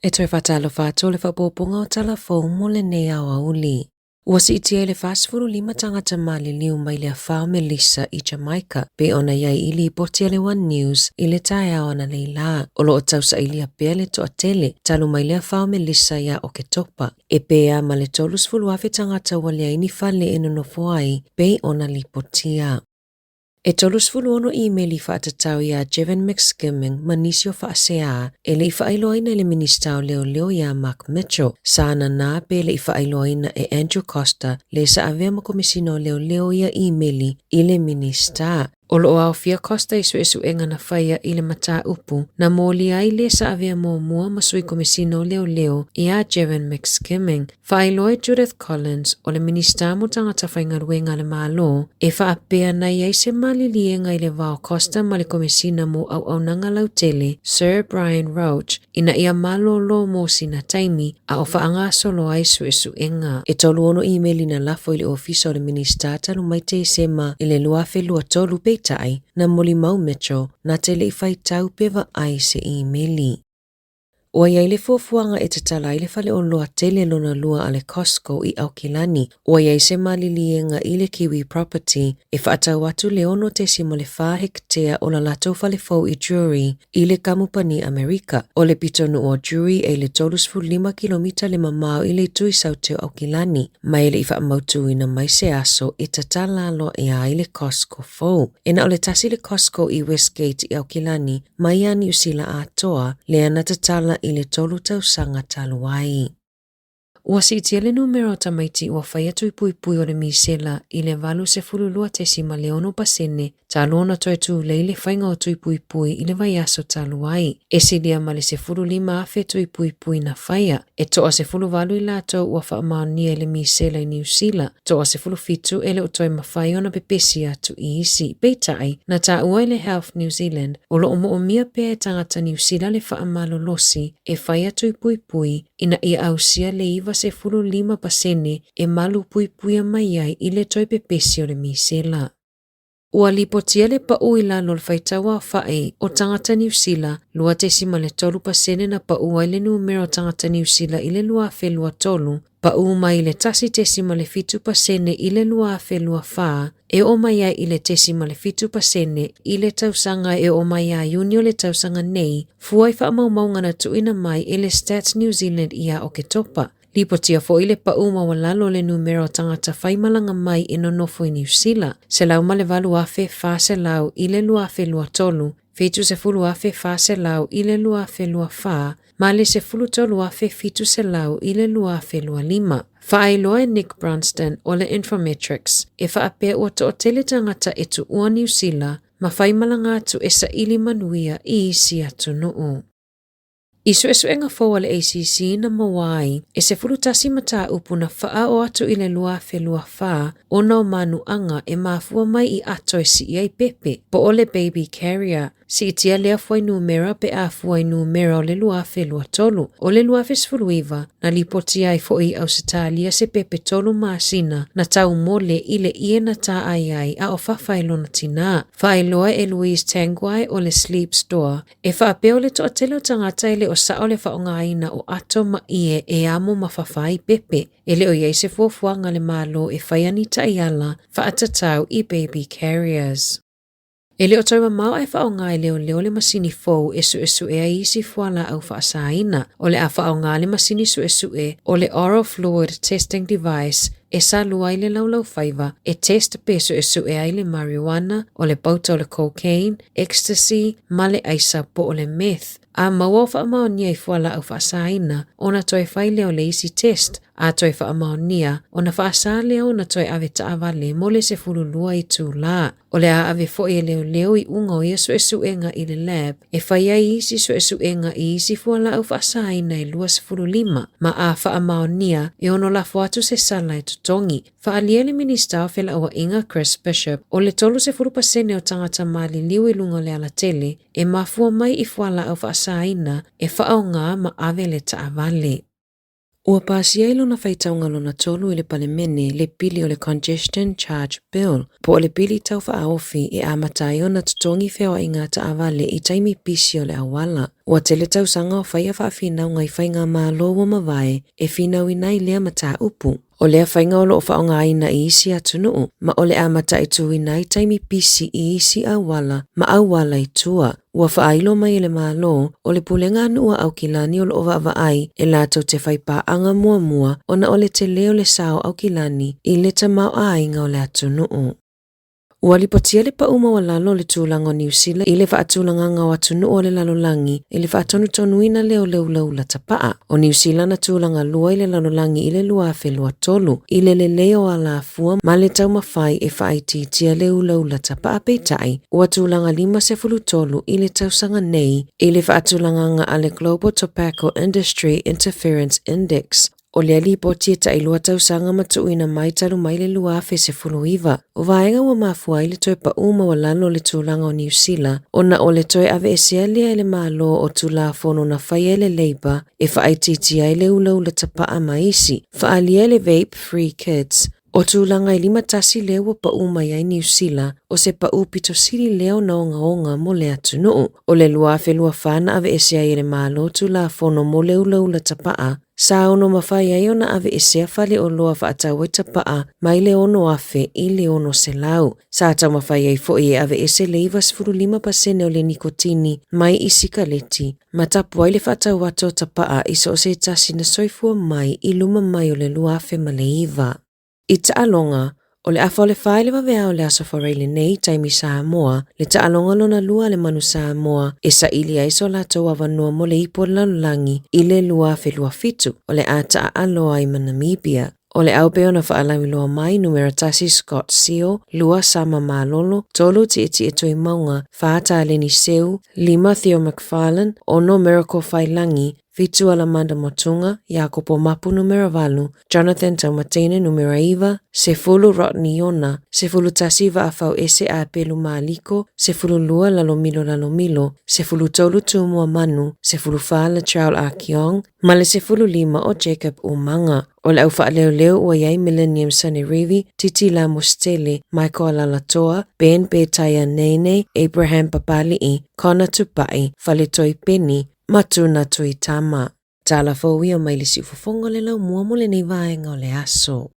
E toe faatalofa atu o le faaopoopoga o Tala Fou mo lenei aoauli. Ua siitia i le 45 tagata maliliu mai le afa o Melissa i Jamaica, pei ona i ai i lipoti a le One News i le taeao analeila. O lo o tausailia pea le toatele talu mai le afa o Melissa ia Oketopa, e pē ma le 30,000 tagata ua leai ni fale e nonofo ai, pei ona lipotia. E 36 imeli faatatau iā Jevon McSkimming ma nisi o faaseā e le i faailoaina e le Minisita o Leoleo iā Mark Mitchell. Sa nanā pe le i faailoaina e Andrew Coster le sa avea ma Komesina o Leoleo ia imeli i le Minisita. O lo o aofia Coster i suesuega na faia i le mataupu na molia ai le sa avea muamua ma Sui Komesina o Leoleo iā Jevon McSkimming. Faailoa e Judith Collins, o le Minisita mo Tagata Faigaluega a le Malo, e faapea na i ai se maliliega i le va o Coster ma le Komesina mo Auaunaga Lautele, Sir Brian Roche, ina ia malōlō mo sina taimi a o faagasolo ai suesuega. E 36 imeli na lafo i le ofisa o le Minisita talu mai Tesema i le 2023, peitai, na molimau Mitchell na te le i faitau pe vaai se imeli. Ua i ai le fuafuaga e tatala ai le faleoloa tele lona lua a le Costco i Aukilani. Ua i ai se maliliega i le Kiwi Property e faatau atu le 6.4 heketea o la latou fale fou i Drury i le kamupani Amerika. O le pitonuu o Drury e i le 35 kilomita le mamao i le itu i Saute o Aukilani, ma e le i faamautuina mai se aso e tatala aloaia ai le Costco fou. E na o le tasi le Costco i Westgate i Aukilani, mai ia Niu Sila atoa, lea na tatala i le tolu tausaga talu ai. Ua siitia le numera o tamaiti ua faia tui puipui o le misela i le 82.6 pasene talu ona toe tulei le faiga o tui puipui i le vaiaso talu ai. E silia ma le 15,000 tui puipui na faia, e toa 18 i latou ua faamaonia i le misela i Niu Sila, Toa 17 e le o toe mafai ona pepesi atu i isi. Peitai, na taua e le Health New Zealand, o lo o moomia pea e tagata Niu Sila le faamalolosi e fai atu i puipui ina ia ausia le 95% e malu puipuia mai ai i le toe pepesi o le misela. Ua lipotia le pau i lalo o le faitau aofai o tagata Niu Sila, 2.3% na pau ai le numera o tagata Niu Sila i le 2023, pau mai le 1.7% i le 2024, e oo mai ai i le 0.7% i le tausaga e oo mai ia Iuni o le tausaga nei, fua i faamaumauga na tuuina mai e le Stats New Zealand ia Oketopa. Lipotia foi le pau maualalo o le numera o tagata faimalaga mai e nonofo i Niu Sila, 108,400 i le 2023, 70,400 i le 2024, ma le 13,700 i le 2025. Faailoa e Nick Brunston o le Infometrics, e faapea ua toatele tagata e tuua Niu Sila ma faimalaga atu e saili manuia i isi atunuu. I suesuega fou a le ACC na maua ai, e 11 mataupu na faaoo atu i le 2024 ona o manuaga e mafua mai i ato e sii ai pepe, po o le baby carrier. Siitia lea fuainumera pe a fua i numera o le 2023. O le 2019, na lipotia ai foi i Ausetalia se pepe tolu masina na taumole i le ie na tāai ai a o fafa e lona tinā. Faailoa e Louise Tanguay o le Sleep Store, E faapea o le toatele o tagata e le o sao le faaaogaina o ato ma ie e amo ma fafa ai pepe. E le o i ai se fuafuaga a le Malo e faia ni taiala faatatau i baby carriers. E le o toe mamao ae faaaoga e leoleo le masini fou e suesue ai isi fualaau faasaina. O le a faaaoga le masini suesue o le Oral Fluid Testing Device e salua ai le laulaufaiva, e test pe suesue ai le marijuana, o le pauta o le cocaine, ecstasy, ma le aisa po o le meth. A maua o faamaonia i fualaau faasaina, ona toe fai lea o le isi test, a toe faamaonia, ona faasa lea ona toe ave taavale mo le 12 itulā. O le a ave foi e leoleo iuga o ia suesuega i le lab e fai ai isi suesuega i isi fualaau faasaina e 25, ma a faamaonia e ono lafo atu se sala e totogi. Faaalia le Minisita o Felauaiga Chris Bishop, o le 30% o tagata maliliu i luga o le alatele e mafua mai i fualaau faasaina e faaaoga ma ave le taavale. Ua pasia i lona faitauga lona tolu e le Palemene le pili o le Congestion Charge Bill, po o le pili tau faaofi e amata ai ona totogi feoaiga a taavale i taimi pisi o le auala. Ua tele tausaga o faia faafinauga i faigamalo ua mavae e finauina ai lea mataupu. O lea faiga o lo o faaaogaina i isi atunuu, ma o le a mataituina ai taimi pisi i isi auala ma auala i tua. Ua faailo mai e le Malo, o le Pulega a Nuu a Aukilani o lo o vaavaai e latou te fai paaga muamua ona o le tele o le sao o Aukilani i le tamaoaiga o le atunuu. Ua lipotia le pau maualalo o le tulaga o Niu Sila i le faatulagaga o atunuu o le lalolagi i le faatonutonuina lea o le ulaula tapaa. O Niu Sila na tulaga lua i le lalolagi i le 2023 i le lelei o alafua ma le taumafai e faaitiitia le ulaula tapaa peitai ua tulaga 53 i le tausaga nei i le faatulagaga a le Global Tobacco Industry Interference Index. O lea lipoti e tailua tausaga ma tuuina mai talu mai le 2019. O vaega ua mafua ai le toe pau maualalo o le tulaga o Niu Sila ona o le toe aveesea lea e le Malo o Tulafono na faia e le Labour e faaitiitia ai le ulaula tapaa ma isi faaalia e le Vape Free Kids. O tulaga e 51 lea ua pau mai ai Niu Sila, o se pau pito sili lea ona ogaoga mo le atunuu. O le 2024 na aveese ai e le Malo Tulafono mo le ulaula tapaa, sa ono mafai ai ona aveesea faleoloa faatau ai tapaa mai le 6,000 i le 600. Sa taumafai ai foi e aveese le 95% o le nikotini mai i sikaleti, ma tapu ai le faatau atu o tapaa i so o se tasi na soifua mai i luma mai o le 2009. I taaloga, o le afa o le 4 i le vaveao o le Aso Faraile nei, taimi Samoa, le taaloga lona lua a le Manu Samoa e saili ai so latou avanoa mo le ipu o le lalolagi i le 2027, o le a taaalo ai ma Namibia. O le au pei ona faalauiloa mai, numera 1 Scott Sio, 2 Sama Malolo, 3 Tietie Tuimauga, 4 Taleni Seu, 5 Theo McFarlane, 6 Miracle Failangi, 7 Alamanda Motunga, Iakopo Mapu numera 8, Jonathan Taumateine numera 9, 10 Rodney Iona, 11 Vaafau Ese Apelu Maliko, 12 Lalomilo Lalomilo, 13 Tumua Manu, 14 Latrell Akiong, ma le 15 o Jacob Umaga. O le au faaleoleo ua i ai Millennium Sanerivi, Titi Lamostele, Michael Alalatoa, Ben Petaia Nene, Abraham Papali'i, Connor Tupai, Faletoi Peni, ma Tuna Tuitama. Tala fou ia mai le siufofoga o le laumua mo lenei vaega o le aso.